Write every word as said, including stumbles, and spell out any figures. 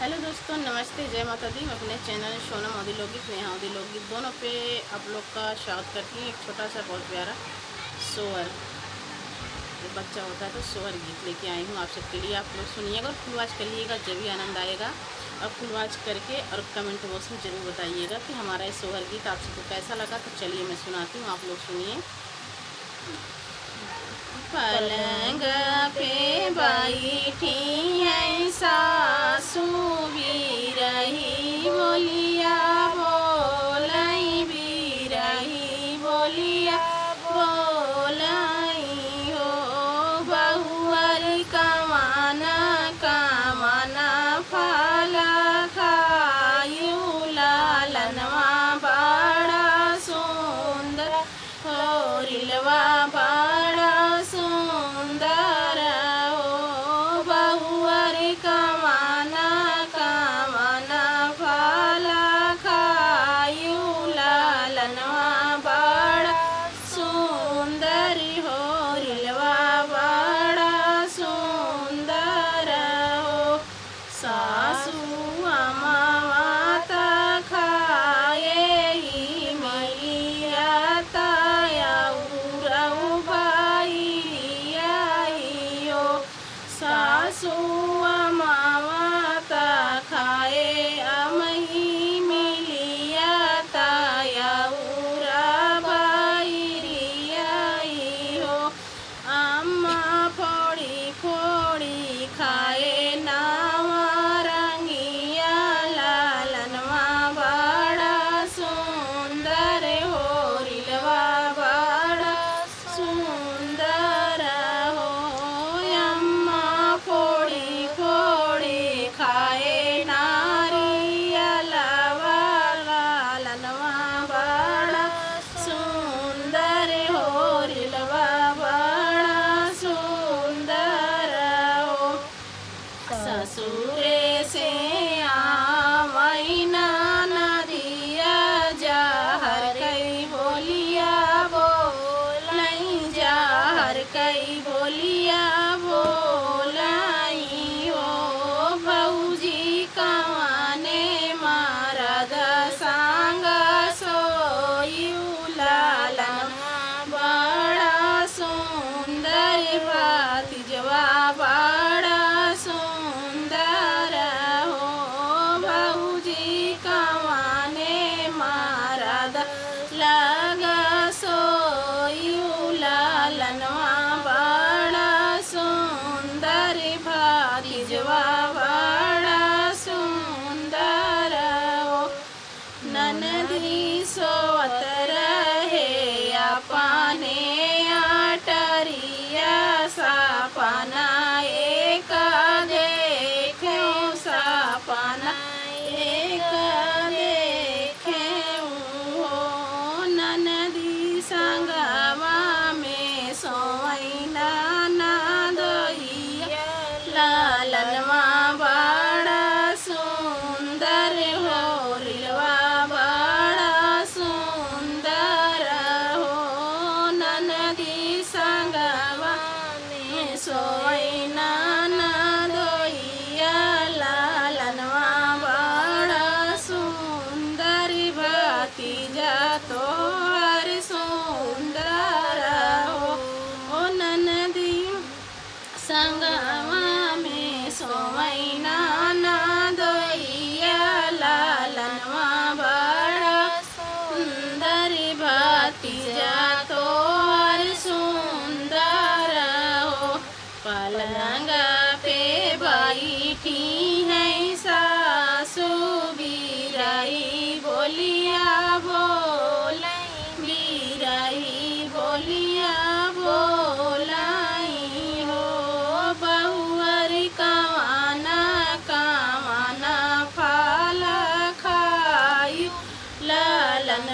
हेलो दोस्तों, नमस्ते, जय माता दी। मैं अपने चैनल सोनम अवधी लोकगीत, नेहा अवधी लोकगीत दोनों पे आप लोग का स्वागत करती हूँ। एक छोटा सा बहुत प्यारा सोहर, जब बच्चा होता है तो सोहर गीत लेके आई हूँ आप सबके लिए। आप लोग सुनिएगा और फुल वॉच करिएगा, जब भी आनंद आएगा। और फुल वॉच करके और कमेंट बॉक्स में ज़रूर बताइएगा कि हमारा ये सोहर गीत आप सबको कैसा लगा। तो चलिए मैं सुनाती हूँ, आप लोग सुनिए। पलंग पे बैठी हैं सासू, बिरही बोलिया बोलई, बिरही बोलिया बोलई हो। बहुअर कवन कवन फल खायू, लालनवा बड़ा सुंदर, होरिलवा बड़ा सुंदर हो। बहुअर कवन कवन फल खायू, लालनवा बड़ा सुंदर, होरिलवा बड़ा सुंदर हो। सासू अमवा त खाए इमलिया त अउर बैरिया हो। सासू अमवा त खाए अमही मिलिया त अउर बैरिया हो। अम्मा फोड़ी फोड़ी खाए नावा रंगिया, लालनवा बड़ा सुंदर, होरिलवा बड़ा सुंदर हो। अम्मा फोड़ी फोड़ी खाए नारियलवा, लालनवा बड़ा सुंदर, होरिलवा बड़ा सुंदर हो। ससुरे से आवै ननदिया, जहर कई बोलिया बोलई, जहर कई बोलिया बोलई हो। भौजी कवने मरद संग सोइउ, लालन बड़ा सुंदर, भतीजवा बड़ा सुंदर हो। भौजी कवने मरद लग सोइउ, लालनवा बड़ा सुंदर, भतीजवा बड़ा सुंदर हो। ननदी सोवत रहे अपने अटरिया, सपना एक देखेउ, सपना एक देखेउ हो। ननदी संगवा में सोवै ननदोइया, लालनवा बड़ा सुंदर, होरिलवा बड़ा सुंदर हो। ननदी संगवा में सोवै ननदोइया, लालनवा बड़ा सुंदर, भतीजा तोहर सुंदर हो। ओ ननदी संगवा में सोवै ननदोइया, लालनवा बड़ा सुंदर, भतीजा तोहर सुंदर हो। पलंग पे बैठी हैं सासू, बिरही बोलिया बोलई, बिरही बोलिया बोलई हो। बहुअर कवन कवन फल खायू, लालन